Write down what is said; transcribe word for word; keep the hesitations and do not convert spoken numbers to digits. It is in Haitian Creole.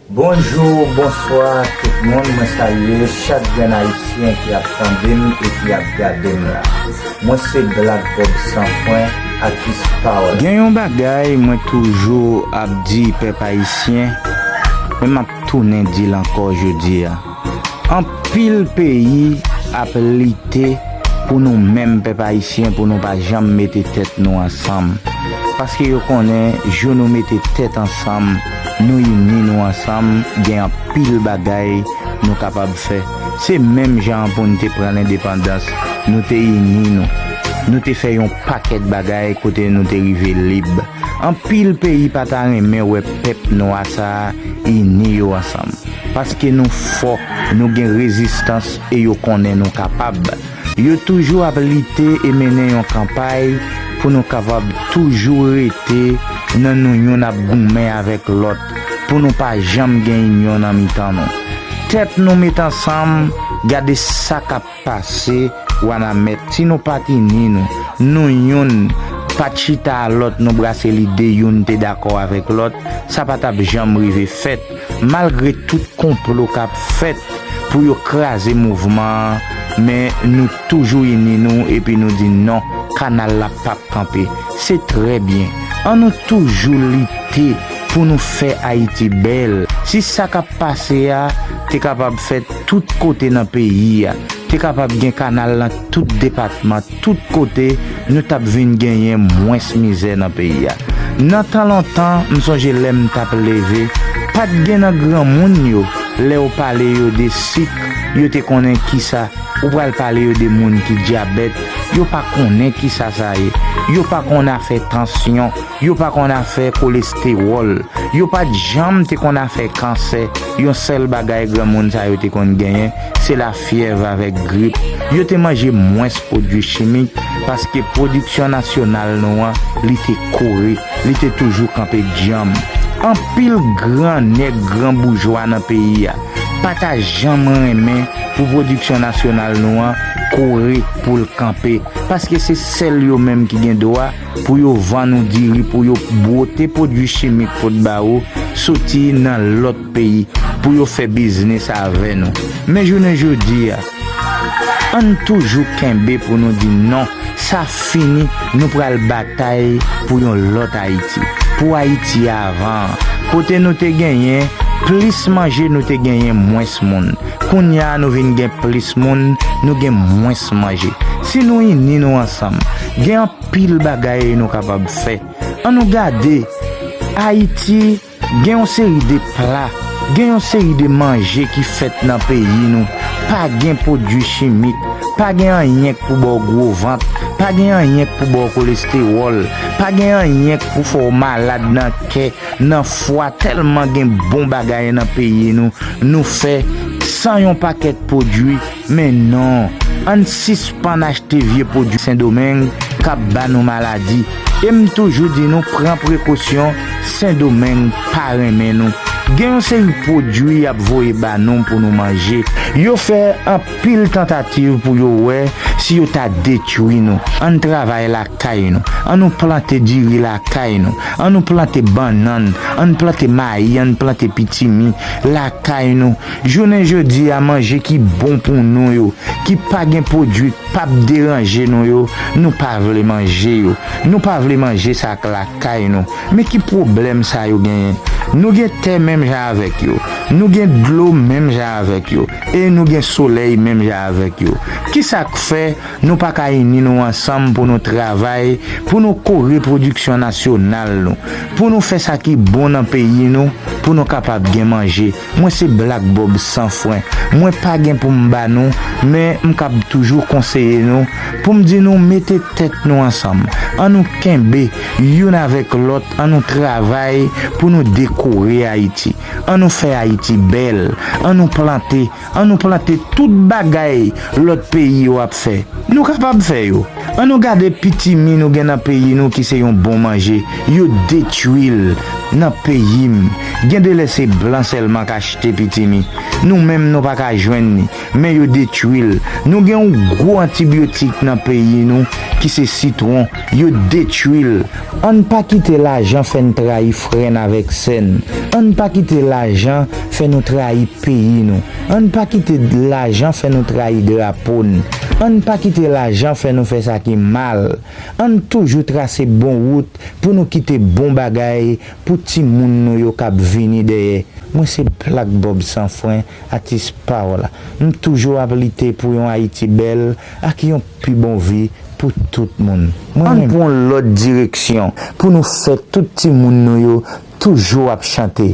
Bonjou, bonswa tout moun, mwen salye chak grenn ayisyen ki ap tande m e ki ap gade m la. Mwen se Black Bob Sanfren, atis pawòl. Gen yon bagay mwen toujou ap di pèp ayisyen, men m ap tounen di l ankò jodi a. Anpil peyi ap lite pou nou menm pèp ayisyen, pou nou pa janm mete tèt nou ansanm. Paske yo konnen jou nou mete tèt ansanm, nou ini nou ansanm, gen anpil bagay nou kapab fè. Se menm jan pou n te pran lendepandans, nou te ini nou. Nou te fè yon pakèt bagay kote nou te rive lib. Anpil peyi pa ta renmen wè pèp nwa sa a ini yo ansanm. Paske nou fò, nou gen rezistans e yo konnen nou kapab. Yo toujou ap lite e mennen yon kanpay pou nou kapab toujou rete nan nou youn ap goumen avèk lòt, pou nou pa janm gen inyon nan mitan nou. Tèt nou met ansanm, gade sa k ap pase, Wanament, si nou pa t ini nou, nou youn pa t chita a lòt, nou brase lide youn te dakò avèk lòt, sa pa t ap janm rive fèt. Malgre tout konplo k ap fèt pou yo kraze mouvman an, men nou toujou ini nou epi nou di non, kanal la p ap kanpe. Se trè byen. An nou toujou lite pou nou fè Ayiti bèl. Si sa k ap pase a te kapab fèt tout kote nan peyi a, te kapab gen kanal nan tout depatman, tout kote, nou t ap vin genyen mwens mizè nan peyi a. Nan tan lontan, m sonje lè m t ap leve, pa t gen nan granmoun yo, lè w pale yo de sik, yo te konnen kisa, ou pral pale yo de moun ki dyabèt, yo pa konnen kisa sa ye, yo pa konn afè tansyon, yo pa konn afè kolestewòl, yo pa t janm te konn afè kansè. Yon sèl bagay granmoun sa yo te konn genyen, se lafyèv avèk grip. Yo te manje mwens pwodui chimik paske pwodiksyon nasyonal nou an, li te kore, li te toujou kanpe djanm. Anpil gran nèg, gran boujwa nan peyi a pa ta janm renmen pou pwodiksyon nasyonal nou an kore pou l kanpe, paske se sèl yo menm ki gen dwa pou yo vann ou diri, pou yo bwote pwodui chimik pou t ba ou, soti nan lòt peyi, pou yo fè biznis avè nou. Men jounen jodi a, ann toujou kenbe pou nou di non, sa fini, nou pral batay pou yon lòt Ayiti, pou Ayiti avan an, kote nou te genyen plis manje, nou te genyen mwens moun. Kounye a nou vin gen plis moun, nou gen mwens manje. Si nou ini nou ansanm, gen anpil bagay nou kapab fè. An nou gade, Ayiti gen yon seri de pla, gen yon seri de manje ki fèt nan peyi nou. Pa gen pwodui chimik, pa gen anyen k pou ba w gwo vant, pa gen anyen k pou ba w kolestewòl, pa gen anyen k pou fè w malad nan kè, nan fwa, tèlman gen bon bagay nan peyi nou, nou fè san yon pakèt pwodui. Men non, ann sispann achte vye pwodui Sendomeng k ap ba nou maladi. E m toujou di nou pran prekosyon, Sendomeng pa renmen nou. Gen yon seri pwodui y ap voye ba nou pou nou manje. Yo fè anpil tantativ pou yo wè si yo ta detwi nou. Ann travay lakay nou. An nou plante diri lakay nou. An nou plante bannann. Ann plante mayi, ann plante pitimi lakay nou. Jounen jodi a, manje ki bon pou nou yo, ki pa gen pwodui k p ap deranje nou yo, nou pa vle manje yo. Nou pa vle manje sa k lakay nou. Men ki pwoblèm sa yo genyen? Nou gen tè menm jan avèk yo. Nou gen dlo menm jan avèk yo. E nou gen solèy menm jan avèk yo. Kisa k fè nou pa ka ini nou ansanm pou nou travay, pou nou kore pwodiksyon nasyonal nou, pou nou fè sa ki bon nan peyi nou, pou nou kapab gen manje? Mwen se Black Bob Sanfren. Mwen pa gen pou m ba nou, men m kab toujou konseye nou, pou m di nou mete tèt nou ansanm. An nou kenbe youn avèk lòt, an nou travay pou nou dekore Ayiti. An nou fè Ayiti bèl. An nou plante, an nou plante tout bagay lòt peyi yo ap fè. Nou kapab fè yo. An nou gade pitimi nou gen nan peyi nou ki se yon bon manje. Yo detwi l nan peyi m. Gen de lè se blan sèlman k achte pitimi. Nou menm nou pa ka jwenn li, men yo detwi l. Nou gen yon gwo antibyotik nan peyi nou ki se sitwon, yo detwi l. Ann pa kite lajan fè n trayi frè n avèk sè n. Ann pa kite lajan fè nou trayi peyi nou. Ann pa kite lajan fè nou trayi drapo n. Ann pa kite lajan fè nou fè sa ki mal. Ann toujou trase bon wout pou nou kite bon bagay pou timoun nou yo k ap vini dèyè. Mwen se Black Bob Sanfren, atis pa w la. M toujou ap lite pou yon Ayiti bèl ak yon pi bon vi pou tout moun. Ann pran yon lòt direksyon pou nou fè tout timoun nou yo toujou ap chante.